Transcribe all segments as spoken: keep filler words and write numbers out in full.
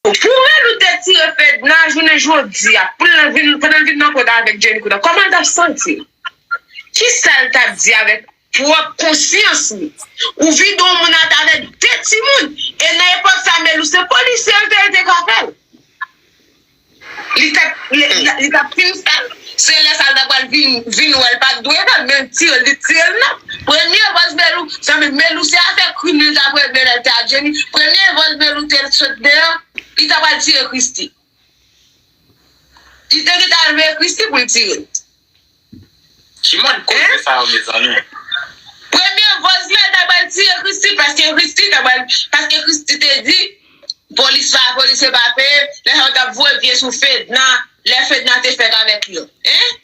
Pou Melou te tire Fedna jounen jodi a, pou l vin, pandan l vin nan kont avèk Jenny Queen nan, kòman l t ap santi l? Kisa l t ap di avèk pwòp konsyans li? Ou vide yon moun atravè de timoun. E nan epòk sa, Melou se polisye l te, l te ka fè l. Li t ap, li, li, li t ap fin fè l. Se lè sa l ta pral vin, vin wè l pa t dwe fè l, men l tire l, li tire l nan. Premye vòl Melou, zanmi, Melou se afè krim li t ap regle lè l te a Jenny. Premye vòl Melou te sot deyò, li ta pral tire Christie. Li te gentan al veye Christie pou l tire l. Ki mòd koze sa yo, mezanmi? Premye vòz la, ta pral tire Christie, paske Christie ta pral, paske Christie te di, polis pa, polisye pa peye, lè sa yo t ap voye pye sou Fedna, lè Fedna te fèt avèk yo. Hein?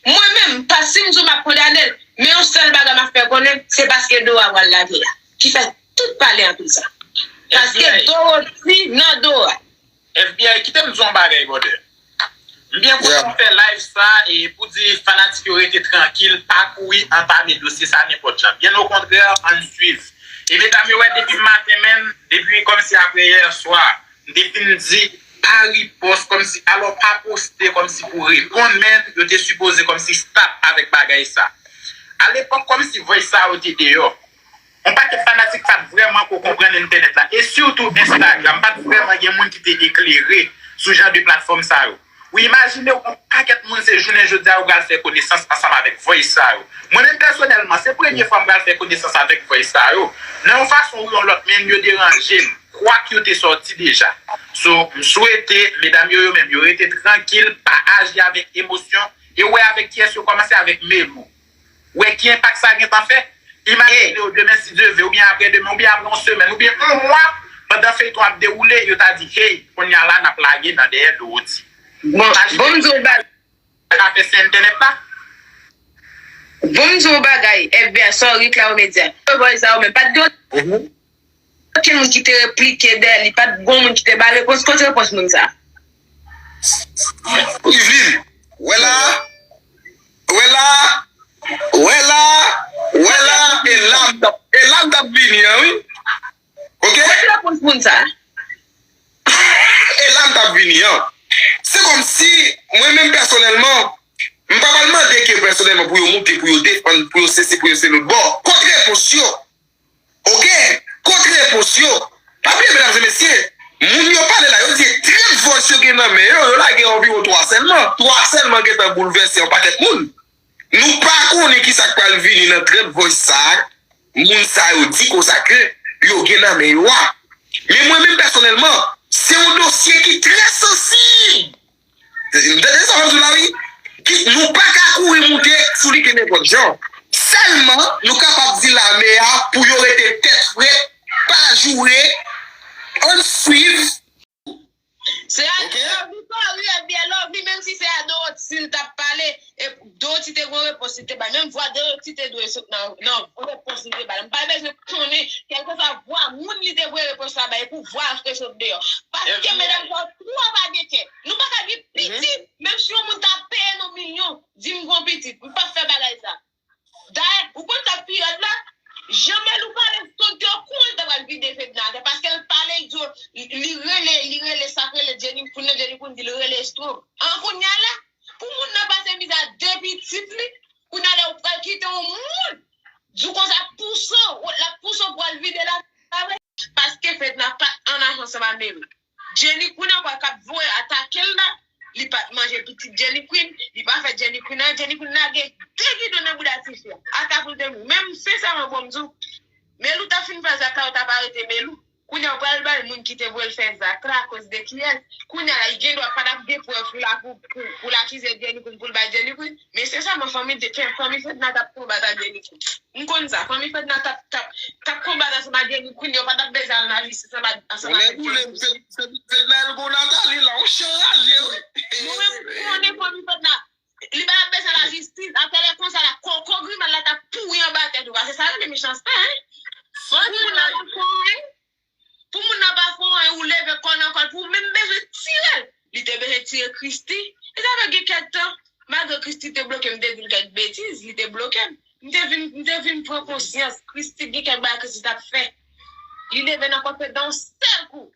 Mwen menm, pa si m di w m ap kondane l, men yon sèl bagay m ap fè konnen, se paske Dora pral lage a. Ki fè tout pale anpil sa. Paske Dorothy nan Dora. F B I, kite m di w yon bagay, brother. M byen kontan w fè live sa e pou di fanatik yo rete trankil, pa kouri antame dosye sa nenpòt jan. Byen okontrè, ann swiv. E medam yo wè depi maten menm, depi kòmsi apre yè swa, m te fin di pa ripòs kòmsi, alò pa poste kòmsi pou reponn, men yo te sipoze kòmsi stop avèk bagay sa. Alepòk kòmsi voice sa yo te deyò. Yon pakèt fanatik pa t vrèman ko konprann entènèt la, e sitou Instagram, pa t vrèman gen moun ki te eklere sou jan de platfòm sa yo. Ou imajine w, yon pakèt moun se jounen jodi a yo pral fè konesans ansanm avèk voice sa yo. Mwen menm pèsonèlman, se premye fwa m pral fè konesans avèk voice sa yo. Nan yon fason ou yon lòt, men yo deranje m. Kwak yo te sòti deja. So, m swete, medam yo, yo menm, yo rete trankil, pa aji avèk emosyon, e wè avèk kiyès yo kòmanse avèk Melou. Wè ki enpak sa gentan fè. Imajine w demen, si Dye vle, oubyen apre demen, oubyen apre yon semèn, oubyen yon mwa, pandan feyton ap dewoule, yo ta di, hey, kounye a la, n ap lage nan dèyè Dorothy. Bon, bon, m di w bagay. Sa ka fè se entènèt la. Bon, m di w bagay, F B I, sorry, Claro Media. Yo voye sa yo, men pa t gen okenn moun ki te replike dèyè li, pa t gon moun ki te ba repons. Kote repons moun sa? Yveline, wè la, wè la, wè la, wè la, e la m t ap, e la m t ap vini an, wi. Ok? Kote repons moun sa? E la m t ap vini an. Se kòmsi, mwen menm pèsonèlman, m pa pral mande ke pèsonèlman pou yo moute, pou yo defann, pou yo sesi, pou yo se lòt bò. Kot repons yo? Ok, kot repons yo? Pa bliye, medam e mesye, moun yo pale la, yo di trant voice yo gen nan men yo, yo lage anviwon twa sèlman. Twa sèlman gentan boulvèse yon pakèt moun. Nou pa konnen kisa k pral vini nan trant voice sa a, moun sa yo di konsa ke yo gen nan men yo a. Men mwen menm pèsonèlman, se yon dosye ki trè sansib. M tande sa w ap di la wi. Ki, nou pa ka kouri moute sou li ke nenpòt jan. Sèlman, nou kapab di lame a pou yo rete tèt frèt, pa joure, ann swiv. Se a Lovely Corrier, byen Lovely, menm si se a Dorothy l t ap pale, e Dorothy te gon repons li te bay. Menm vwa Dorothy te dwe sot nan, nan repons li te bay. M pa bezwen konnen, kèlkeswa vwa moun li te voye repons la bay, e pou vwa a te sot deyò. Paske medam sa yo twò pa gen kè. Nou pa ka gen pitit, menm si yon moun ta peye nou milyon, di m gon pitit. M p ap fè bagay sa. Dayè, ou konn sa k pi rèd la? Jan Melou pale, Stroke te okouran l ta pral vide Fedna atè, paske l pale, li di, li rele, li rele sa k rele Jenny Queen nan, Jenny Queen di l rele Stroke. An kounye a la, pou moun nan pase mizè a de pitit li, kounye a la ou pral kite yon moun di w konsa pouse w, l ap pouse w pou al vide l atè avè l, paske Fedna pa t an ajan ansanm a Melou. Jenny Queen ankò k ap voye atake l la, li pa t manje pitit Jenny Queen, li pa fè Jenny Queen anyen, Jenny Queen lage de bidon nan bouda tifi a. Ata pou l te mouri. Men m sensèman bon m di w, Melou t ap fin fè zak la, yo t ap arete Melou. Kounye a, yo pral bay moun ki te voye l fè zak la, akoz de kiyès? Kounye a la, li gen dwa pa t ap gen prèv pou l, pou, pou, pou l akize Jenny Queen, pou l bay Jenny Queen. Men sensèman, fanmi, fanmi Fedna t ap konbat ak Jenny Queen. M konn sa, fanmi Fedna t ap, t ap, t ap konbat ansanm ak Jenny Queen, yo pa t ap bezwen al nan lajistis ansanm ak, ansanm avèk Jenny Queen. Fedna el gon Nathalie la, yon chan raje wi. Nou menm konnen fanmi Fedna, li pa t ap bezwen lajistis, atèlè konsa la, koko grimal la t ap pouri anba tèt ou, paske sa rele mechanste, hein? Fanmi Fedna pa fè anyen. Pou moun nan pa fè anyen, ou leve kò nan kò l, pou w menm bezwen tire l. Li te bezwen tire Christie. Li ta fè gen kèk tan. Malgre Christie te bloke m, m te di l kèk betiz, li te bloke m. M te vin, m te vin pran konsyans. Christie gen kèk bagay Christie t ap fè. Li leve nan kò Fedna yon sèl kou.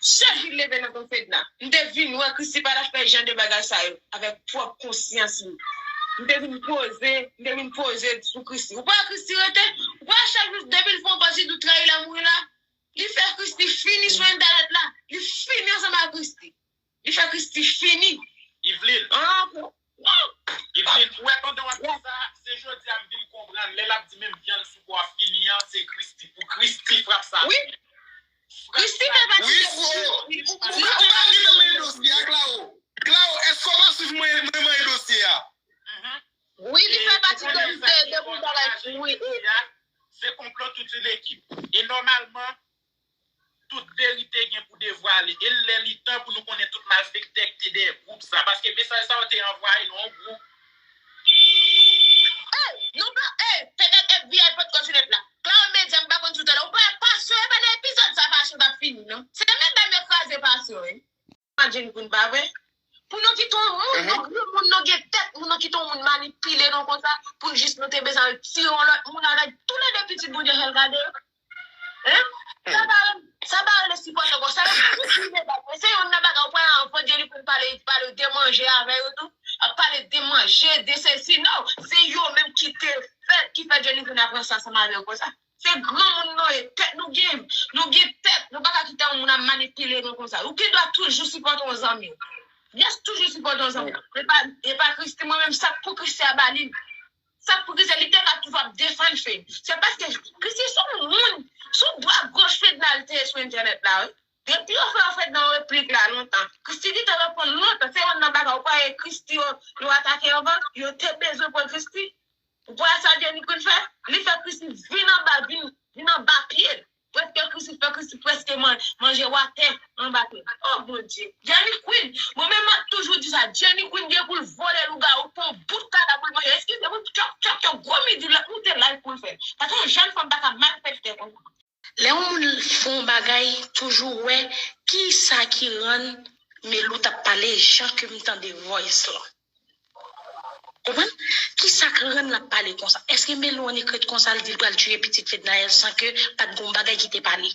Chak jou l leve nan ton Fedna. M te vin wè Christie pa t ap fè jan de bagay sa yo avèk pwòp konsyans li. M te vin poze, m te vin poze sou Christie. Ou pa wè Christie rete? Ou pa wè chak jou depi l fè yon pòz li tou trayi la mouri la? Li fè Christie fini sou entènèt la. Li fini ansanm ak Christie. Li fè Christie fini. Yveline. Ah, bon. Yveline, ou wè pandan w ap di sa, se jodi a m vin konprann. Lè l ap di menm vyann sou kò a fini an, se Christie. Pou Christie frap sa fini. Christie fè pati de... Wi, ou pa gen nan men dosye a, Claro. Claro, èske w pa swiv mwen, mwen, mwen dosye a? Wi, li fè pati de, de, de moun bagay. Wi. Se konplo tout yon ekip. E nòmalman, tout verite gen pou devwale. E lè li tan pou nou konnen tout malfektè ki te dèyè gwoup sa. Paske mesaj sa yo te anvwaye nan yon gwoup. Ey, nou pa, ey, petèt FBI potko sou nèt la. Claro Media, m pa konn si w te la. Ou pa, Passion, e pa nan epizòd sa Passion t ap fini, non. Se medam yo kraze Passion, wi. Jenny Queen, pa vre? Pou nou kite yon moun, nou granmoun, nou gen tèt, pou nou kite yon moun manipile nou konsa, pou nou jis nou te bezwen al tire yon lòt moun avèk toulède pitit Bondye fè l gade yo. Hein? Sa pa, sa pa rele sipòtè konsa, yo tout vin medam. Se youn nan bagay, ou pran anvan Jenny Queen pale, pale de manje avè yo tou, ap pale de manje, de sesi, non, se yo menm ki te fè, ki fè Jenny Queen ap ranse ansanm avè yo konsa. Se granmoun nou ye, tèt nou gen, nou gen tèt, nou pa ka kite yon moun ap manipile nou konsa. Ou gen dwa toujou sipòte yon zanmi w. Yes, toujou sipòte yon zanmi w. E pa, e pa Christie, mwen menm, sa k pou Christie a ba li. Sa k pou Christie, li te ka toujou ap defann Fed. Se paske Christie se yon moun, se yon bra goch Fedna li te ye sou entènèt la, wi. Depi yo fè Fedna yon replik la lontan, Christie li te reponn lontan. Se youn nan bagay, ou pa wè Christie yo, yo atake anvan, yo te bezwen pran Christie. Ou pa wè sa Jenny Queen fè? Li fè Christie vin anba, vin, vin anba pye l. Prèske Christie fè Christie prèske man, manje watè anba pye l. Oh Bondye. Jenny Queen, mwen menm m ap toujou di sa. Jenny Queen gen pou l vole lougawou, pran bout kadav pou l manje. Eskize mwen, tchòk, tchòk, tchòk, gwo midi l ap moute live pou l fè. Paske yon jèn fanm pa ka malfektè konsa. Lè yon moun fè yon bagay, toujou wè kisa ki rann Melou t ap pale jan ke m tande voice lan. Konprann? Kisa k rann l ap pale konsa? Èske Melou annik ret konsa, l di l pral tiye pitit Fednaelle san ke pa t gen yon bagay ki te pale?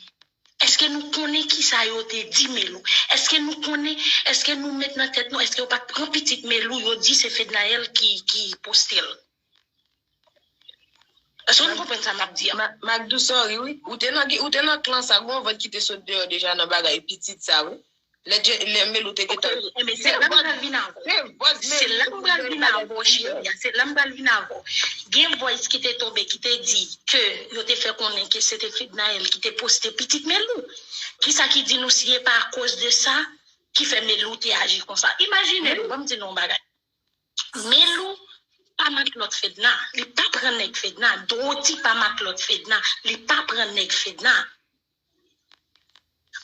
Èske nou konnen kisa yo te di Melou? Èske nou konnen, èske nou met nan tèt nou, èske yo pa t pran pitit Melou, yo di se Fednaelle ki, ki poste l? Èske nou konprann sa m ap di a? Ma-, Macdou, sorry, wi. Ou te nan, ou te nan klan sa, gon vant ki te sot deyò deja nan bagay pitit sa, wi. Lè Dje-, lè Melou te gentan. Ok, enben, se la m pral vin avè w. Se la m pral vin avè w, cheri a. Se la m pral vin avè w. Gen voice ki te tonbe, ki te di ke yo te fè konnen ke se te Fednaelle ki te poste pitit Melou. Kisa ki di nou si e pa akoz de sa ki fè Melou te aji konsa? Imajine nou, ban m di nou yon bagay. Melou pa matlòt Fedna. Li pa pran nèg Fedna. Dorothy pa matlòt Fedna. Li pa pran nèg Fedna.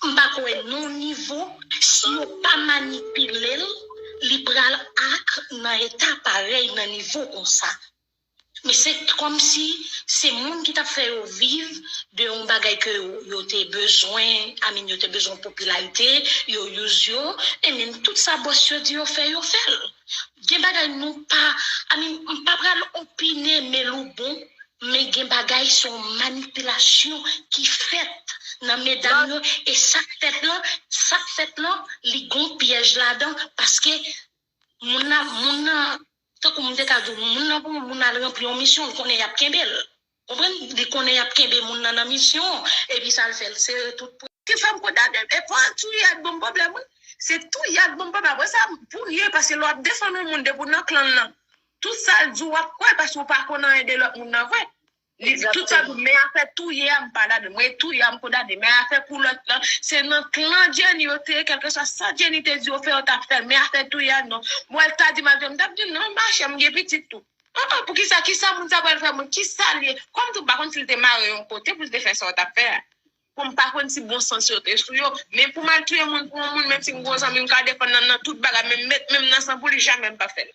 M pa kwè nan nivo, si yo pa manipile l, li pral ak nan eta parèy nan nivo konsa. Men se kòmsi se moun ki t ap fè yo viv de yon bagay ke yo, yo te bezwen, I mean, yo te bezwen popilarite, yo use yo, e men tout sa bòs yo di yo fè, yo fè l. Gen bagay nou pa, I mean, m pa pral opine Melou bon, men gen bagay se yon manipilasyon ki fèt nan medam yo, e sa k fèt lan, sa k fèt lan, li gon pyèj ladan, paske moun nan, moun nan, tankou m te ka di w, moun nan pou moun al ranpli yon misyon, l konnen y ap kenbe l. Konprann? Li konnen y ap kenbe moun nan nan misyon, epi sa l fè l sere tout pwen. Ki fè m kondane m. E pa touye ak ban m pwoblèm, wi. Se touye ak ban m pwoblèm. Apre sa, pou ye, paske lè w ap defann yon moun depi w nan klan l nan, tout sa l di w ap kwè, paske w pa konn anyen de lòt moun nan vre. Li, tout sa, men afè touye a, m pa ladan. Mwen, touye a, m kondane. Men afè pou lòt lan, se nan klan Jenny yo te ye, kèlkeswa sa Jenny te di yo fè, yo t ap fè l. Men afè touye a, non. Mwen, l ta di m ap di, m t ap di, non, machè, m gen pitit tou. An, an, poukisa, kisa moun sa pral fè moun? Kisa l ye? Kòm tou, m pa konn si l te mare yon kote pou l te fè sa w t ap fè a. Pou m pa konn si bon sans yo te sou yo. Men pou m al touye moun pou yon moun, menm si m gon zanmi m ka defann nan, nan tout bagay, men m met men m nan san pou li, jamè m p ap fè l.